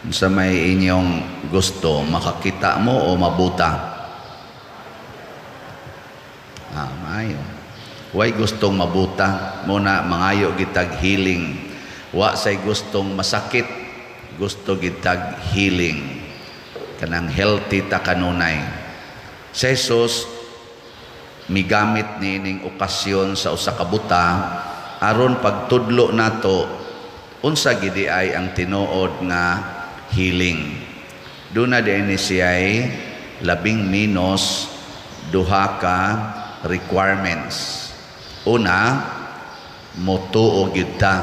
Sa may inyong gusto, makakita mo o mabuta? Ah, maayo. Way gustong mabuta, muna mangayo gitag healing. Wa say gustong masakit, gusto gitag healing. Kanang healthy ta kanunay. Si Jesus migamit niining okasyon sa usa ka buta aron pagtudlo nato unsa gidi ay ang tinuod nga healing. Duna din ni siya'y labing minos duha ka requirements. Una, motuo gyud ta.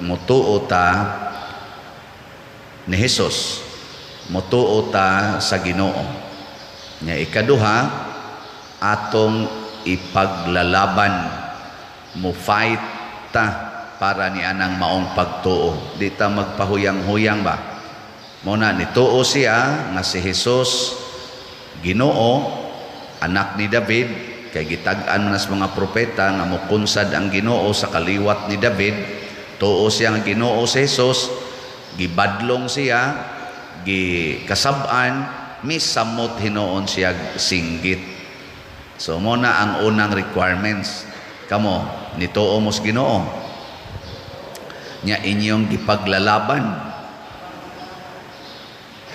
Motuo ta ni Jesus. Motuo ta sa Ginoo. Nya ikaduha, atong ipaglalaban, mo fight ta para ni anang maong pagtuo. Di ta magpahuyang-huyang ba? Mo na nituo siya nga si Jesus Ginoo, anak ni David, kay gitag-an man sa mga propeta nga mokunsad ang Ginoo sa kaliwat ni David. Tuo siya nga Ginoo si Jesus, gibadlong siya, gikasab-an, misamot hinuon siya singgit. So mo na ang unang requirements. Kamo, nituo mo sa Ginoo. Nya inyong gipaglalaban.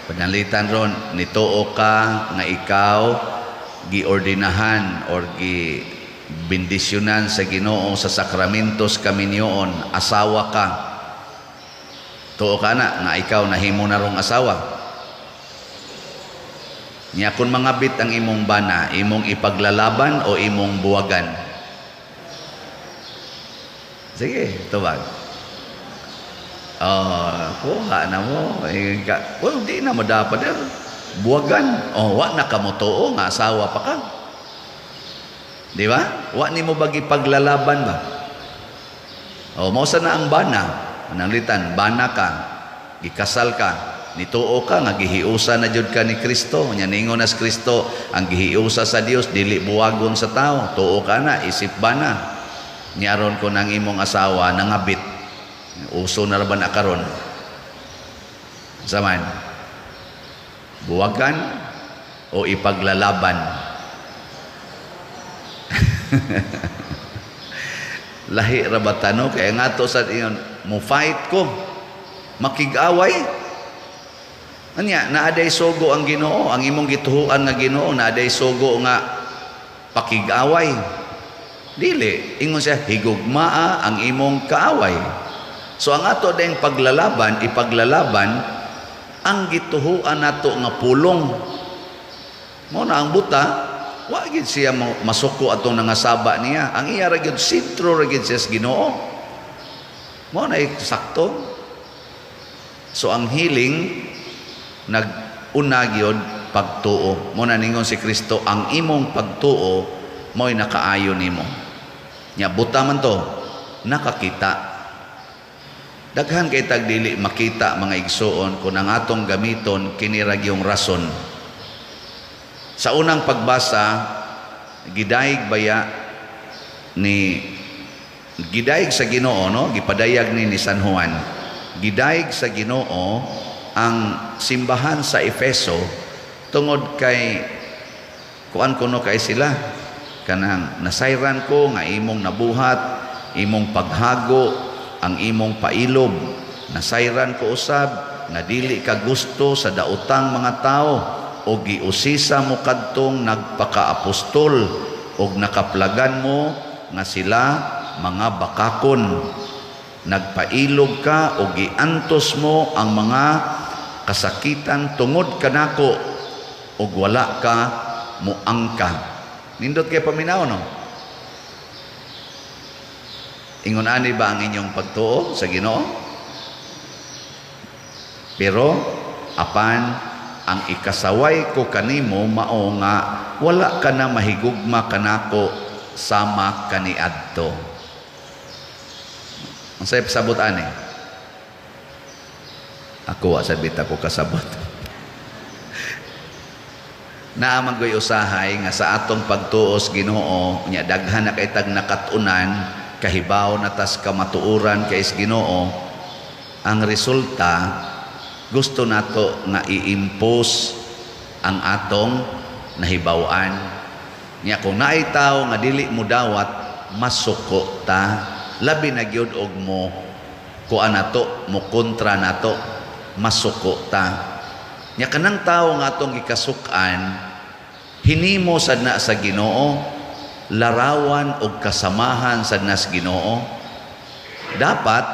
Panalitan ron, nituo ka nga ikaw giordinahan or gi bendisyonan sa Ginoo sa sakramentos kaminyoon, asawa ka. Tuo ka na nga ikaw nahimo na rong asawa. Nya kung mangabit ang imong bana, imong ipaglalaban o imong buwagan? Sige, tubag. Oh, kuha na mo. Eh, well, di na mo dapat. Eh. Buwagan. Oh, wa na ka mo tuo nga asawa pa ka. Di ba? Wa ni mo bagi paglalaban ba? Oh, mao sa na ang bana. Mananglitan, bana ka, gikasal ka, nituo ka nga gihiusa na jud ka ni Kristo. Nya ningon nas Kristo, ang gihiusa sa Dios dili buwagon sa tao. Tuo ka na isip bana. Nya aron ko nang imong asawa nangabit. Uso na ra ba na karon? Zaman. Buwagan o ipaglalaban? Lahi ra ba tano? Kaya nga to sa ingon, mo fight ko, makig-away. Anya, naaday sugo ang Ginoo, ang imong gituhuan nga Ginoo, naaday sugo nga pakig-away. Dili, ingon siya, higugmaa ang imong kaaway. So ang ato dayong paglalaban, ipaglalaban ang gituhuan nato nga pulong. Mao na ang buta, wa gid siya masuko atong nangasaba niya. Ang iya ra gyud sentro ra gyud siya sa Ginoo. Mao na sakto. So ang healing nag-una gyud pagtuo. Mao na ningon si Kristo, ang imong pagtuo mo'y nakaayo nimo. Nya buta man to, nakakita. Daghan kay tag dili makita, mga igsuon, kung ang atong gamiton kini ra gyung rason. Sa unang pagbasa, gidayeg baya ni gidayeg sa Ginoo, no, gipadayag ni San Juan. Gidayeg sa Ginoo ang simbahan sa Efeso tungod kay kuan kuno kay sila, kanang nasayran ko nga imong nabuhat, imong paghago, ang imong pailob. Nasayran ko usab nga dili ka gusto sa daotang mga tao o giusisa mo kadtong nagpakaapostol og nakaplagan mo nga sila mga bakakon. Nagpailog ka o giantos mo ang mga kasakitan tungod kanako og wala ka muangka. Nindot kay paminaw, no? Ingon ani ba ang inyong pagtuo sa Ginoo? Pero apan ang ikasaway ko kanimo mao nga wala ka na mahigugma kanako sama kaniadto. Ang sayop sabot ani. Ako wa sabit ako kasabot. Naa man goy usahay nga sa atong pagtuos Ginoo, nya daghan na kay tag nakat-unan, kahibaw na tas kamatuoran kay Ginoo, ang resulta Gusto nato nga i-impose ang atong nahibaw-an. Nya kung naay tawo nga dili mo dawat, masuko ta, labi na gyud og mo kuan nato, mo kontra nato, masuko ta. Nya kanang tawo nga atong gikasuk-an, hinimo sad na sa Ginoo, larawan og kasamahan sad na sa Ginoo. Dapat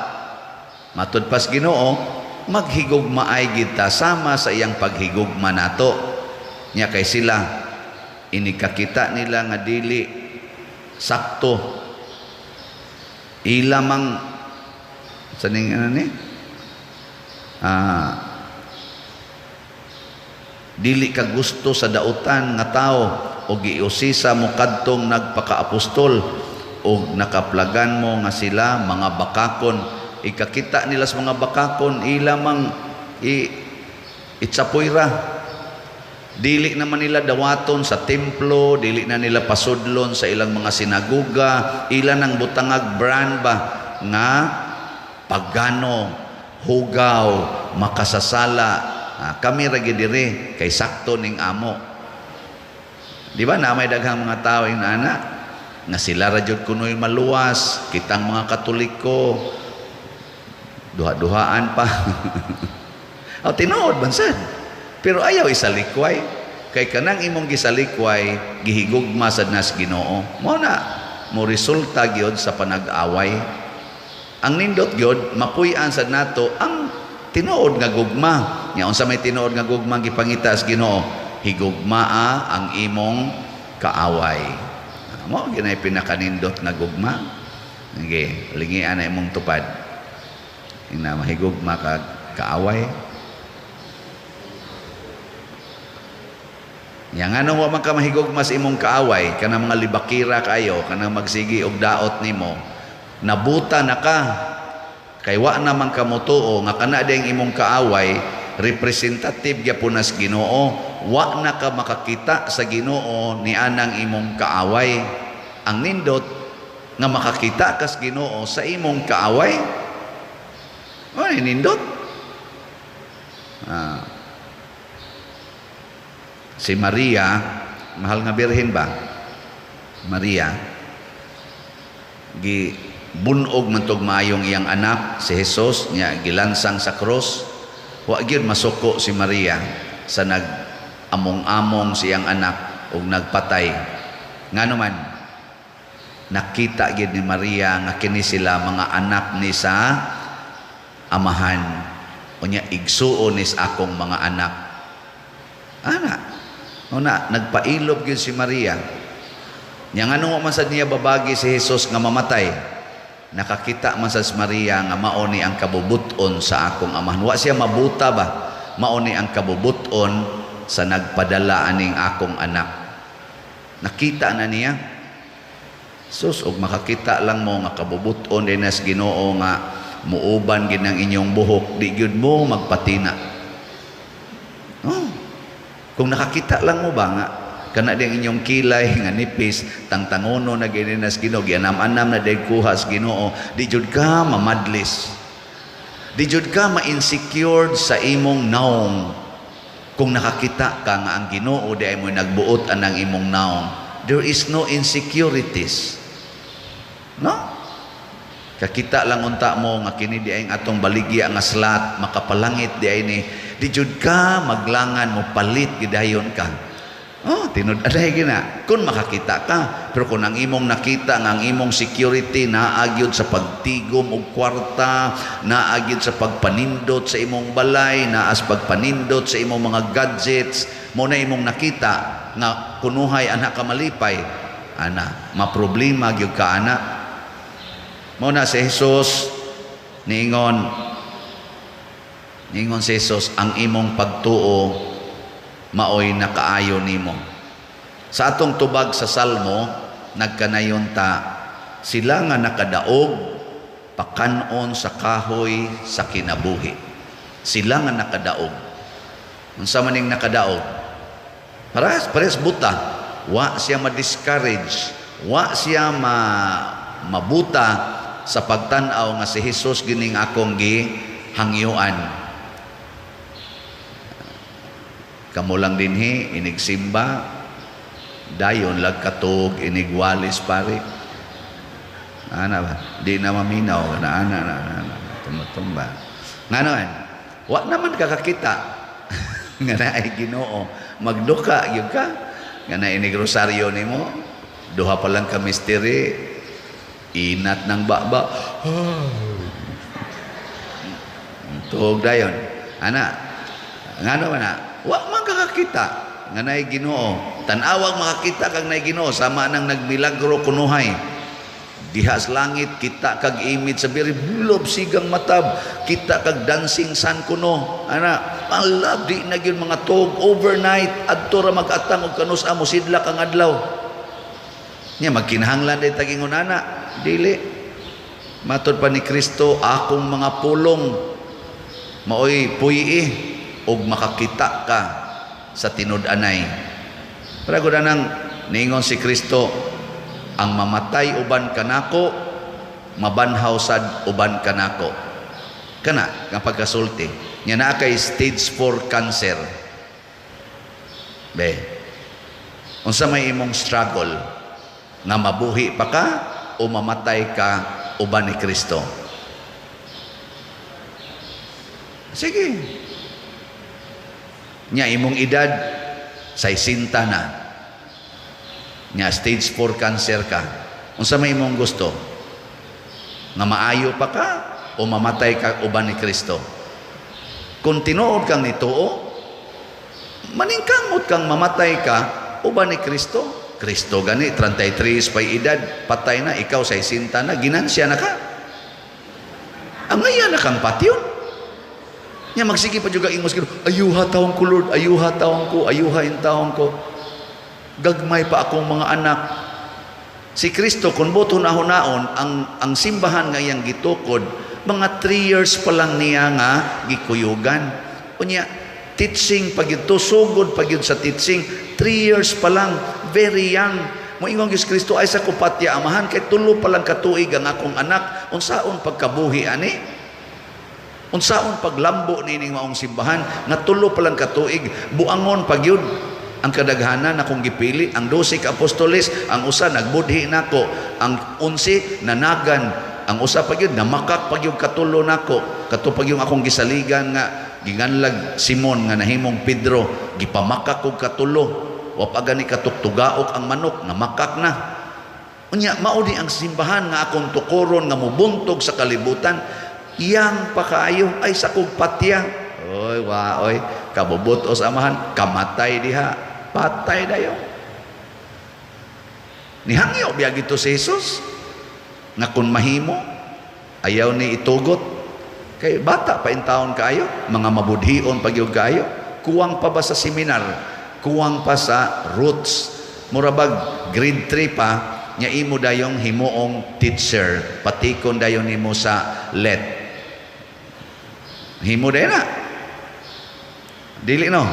matud pas Ginoo, maghigugmaay gid ta sama sa iyang paghigugma nato. Nya kay sila inikakita nila nga dili sakto ila mang sa ning ano ni dili ka gusto sa dautan nga tao o giusisa mo kadtong nagpakaapostol o nakaplagan mo nga sila mga bakakon. Ikakita nila sa mga bakakon, ila mang itsapoyra. Dili naman nila dawaton sa templo, dili na nila pasudlon sa ilang mga sinaguga, ila nang butangag brand ba nga pagano, hugaw, makasasala. Kami ra gyud diri kay sakto ning amo. Di ba na may daghang mga tao ing ana nga sila ra jud kunoy maluwas, kitang mga Katoliko duha-duhaan pa. O tinuod man sad. Pero ayaw isalikway kay kanang imong gisalikway gihigugma sad nas Ginoo. Mao na mo resulta gyud sa panag-away. Ang nindot gyud mapuy-an sad nato ang tinuod nga gugma. Nya unsa may tinuod nga gugma gipangita sa Ginoo? Higugmaa ang imong kaaway. Mao ginay pinakanindot nga gugma. Sige, lingian na imong tupad. Ina mahigugma ka kaaway. Nya nganong wa man ka mahigugma sa imong kaaway, kanang mga libakira kayo, kanang magsigi og daot nimo, nabuta na ka. Kay wa naman ka motuo nga kana ding imong kaaway representative gyapon nas Ginoo, wa na ka makakita sa Ginoo ni anang imong kaaway. Ang nindot nga makakita kas Ginoo sa imong kaaway. Ay, nindot. Si Maria, mahal nga birhen ba? Maria gi bunog man tog maayong iyang anak si Jesus nya gilansang sa krus. Wa gyud masuko si Maria sa nag-among-among siyang anak ug nagpatay. Ngano man nakita gyud ni Maria nga kini sila mga anak ni sa amahan. Unya igsuon ni sa akong mga anak. Ana, una nagpailob gyud si Maria. Nya ngano man sad niya babagi si Jesus nga mamatay? Nakakita man sad si Maria nga mao ni ang kabubuton sa akong amahan. Wa siya mabuta ba? Mao ni ang kabubuton sa nagpadala aning akong anak. Nakita na niya. Sus, og makakita lang mo nga kabubuton din as Ginoo nga muuban gid ang inyong buhok, di gyud mo magpatina. Oh. Kung nakakita lang mo ba nga kana diyang inyong kilay nga nipis, tangtangono na gini nas Ginoo, gianam-anam na dayong kuha sa Ginoo, di jud ka mamadlis. Di jud ka ma-insecure sa imong naong. Kung nakakita ka nga ang Ginoo di ay mo nagbuot anang imong naong, there is no insecurities. No? Kakita lang unta mo nga kini di ay atong baligya nga slot, makapalangit di ay ni, di jud ka maglangan mo palit gidayon ka. Oh, tinud aday gina. Kung makakita ka, pero kung ang imong nakita nga ang imong security naa gyud sa pagtigom og kwarta, naa gyud sa pagpanindot sa imong balay, naa sa pagpanindot sa imong mga gadgets, mo na imong nakita nga kunuhay anak ka malipay, ana, maproblema gyud ka ana. Mo na si Jesus niingon, niingon si Jesus, ang imong pagtuo maoy nakaayo nimo. Sa atong tubag sa Salmo, nagkanayon ta, sila nga nakadaog pakanon sa kahoy sa kinabuhi. Sila nga nakadaog. Unsa man ning nakadaog? Parehas buta. Wa siya ma-discourage, wa siya mabuta sa pagtan-aw nga si Jesus gining akong gihangyuan. Kamo lang dinhi inigsimba, dayon lagkatug inigwalis pare. Ana ba? Di na maminaw na ana na ana tumatumba. Ngano an? Wa naman kakakita nga naay Ginoo. Magduka gyud ka nga na inig rosaryo nimo, duha pa lang ka mystery, inat ng baba. Tuog dayon. Ana, ngano man na? Wa man kakakita nga naay Ginoo. Tan-awag makakita kag naay Ginoo, sama nang nagmilagro kunuhay. Diha sa langit kita kag image sa biri bulob sigang matab, kita kag dancing sun kuno. Ana, ang love di na gyud mga tuog overnight adto ra mag-atang og kanus amo sidlak ang adlaw. Nya magkinahanglan day tagingon ana, dili. Matod pa ni Kristo, akong mga pulong maoy puyi og makakita ka sa tinud-anay. Para gud anang niingon si Kristo, ang mamatay uban kanako, mabanhaw sad uban kanako. Kana nga pagkasulti. Nya naa kay stage 4 cancer. Be. Unsa may imong struggle, nga mabuhi pa ka o mamatay ka uban ni Kristo? Sige. Nya imong edad 60 na. Nya stage 4 cancer ka. Unsa may imong gusto? Nga maayo pa ka o mamatay ka uban ni Kristo? Kung tinuod kang nituo, maningkamot kang mamatay ka uban ni Kristo. Kristo gani 33 pa'y edad, patay na, ikaw 60 na, ginansya na ka. Ang ngaya na kang patyon. Nya magsige pa juga ingos kino, ayuha taong ko Lord, ayuha taong ko, ayuha in taong ko. Gagmay pa akong mga anak. Si Kristo kung buto na hunaon ang simbahan nga iyang gitukod, mga 3 years pa lang niya nga gikuyugan. Unya teaching pag yun, sugod pag yun sa teaching, 3 years pa lang, very young. Moingon gyud si Kristo, ay sa kupatya amahan kay tulo pa lang katuig ang akong anak, unsaon pagkabuhi ani? Unsaon paglambo nining maong simbahan nga tulo pa lang katuig, buangon pag yun ang kadaghanan akong gipili, ang 12 ka apostoles, ang usa nagbudhi nako, ang 11 nanagan, ang usa pag yun namakak pag yun katulo nako, kato pag yung akong gisaligan nga ginganlag Simon nga nahimong Pedro, gipamakak og katulo, wa pa gani katuktugaok ang manok, namakak na. Unya mao ni ang simbahan nga akong tukoron nga mubuntog sa kalibutan, yang pakaayo ay sakog patya. Oy wa oy, kabubut os amahan, kamatay diha, patay dayo. Nihangyo biya gito si Jesus nga kun mahimo ayaw ni itugot kay bata pa in taon kaayo, mga mabudhion pa gyud kaayo, kuwang pa ba sa seminar, kuwang pa sa roots, mura bag grade 3 pa nya imo dayong himuong teacher, patikon dayon nimo sa let. Himo dayon na. Dili no.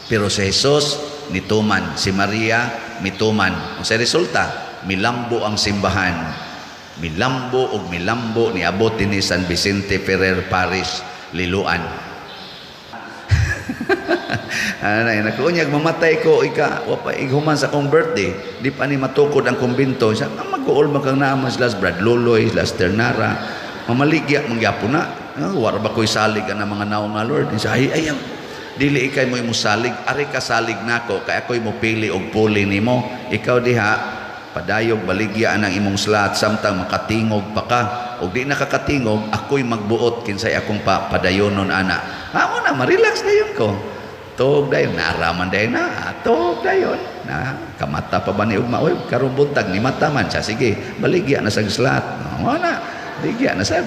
Pero si Jesus nituman, si Maria mituman. Ang resulta, milambo ang simbahan. Milambo og milambo niabot dinhi San Vicente Ferrer Parish, Liloan. Ana na nakunyag mamatay ko ika wa pa ighuman sa akong birthday, di pa ni matukod ang kumbinto. Sa mag-uol man kang naaman sila Brad Loloy, sila Ternara, mamaligya mangyapon na. Wa ra ba ko'y salig ang mga naong nga Lord? Sa ay ay dili ikay mo salig, ari ka salig nako kay ako'y mopili og puli nimo. Ikaw diha padayog baligya ang imong slat samtang makatingog pa ka. Og di nakakatingog, ako'y magbuot kinsay akong padayonon ana. Amo na ma-relax dayon ko. Tog dayon naaraman dayon na, tog dayon na kamata pa ba ni ugma, oy karon buntag ni mata man siya, sige baligya na sa slat. Mo na baligya na sad.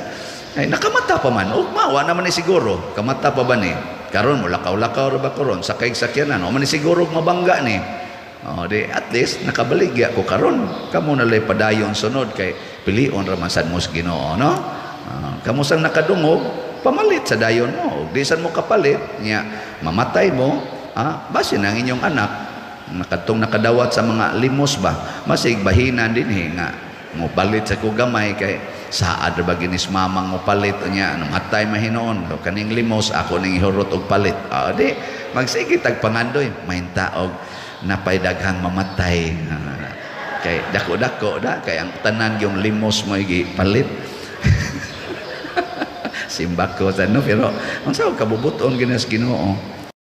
Ay nakamata pa man ugma, wa naman ni siguro kamata pa ba ni karon mo lakaw-lakaw ra ba karon sakay sakyanan, wa man ni siguro mabangga ni. Oh, di at least nakabaligya ko karon. Kamo na lay padayon sunod kay pilion ra man sad mo sa Ginoo, no? Kamo sang nakadungog, pamalit sa dayon mo. Ug di sad mo kapalit nya mamatay mo, basin ang inyong anak nakatong nakadawat sa mga limos ba, masig bahinan dinhi nga mo palit sa ko gamay kay Saad ra ba ginis mamang mo palit nya, namatay mahinoon kaning limos, ako ning ihurot og palit. Ah, di magsige tag pangandoy, mainta og napay daghang mamatay. Ah, kay dako-dako da kay ang tanan yung limos mo palit. Simba ko sa no, pero ang sa kabubuton ginas Ginoo.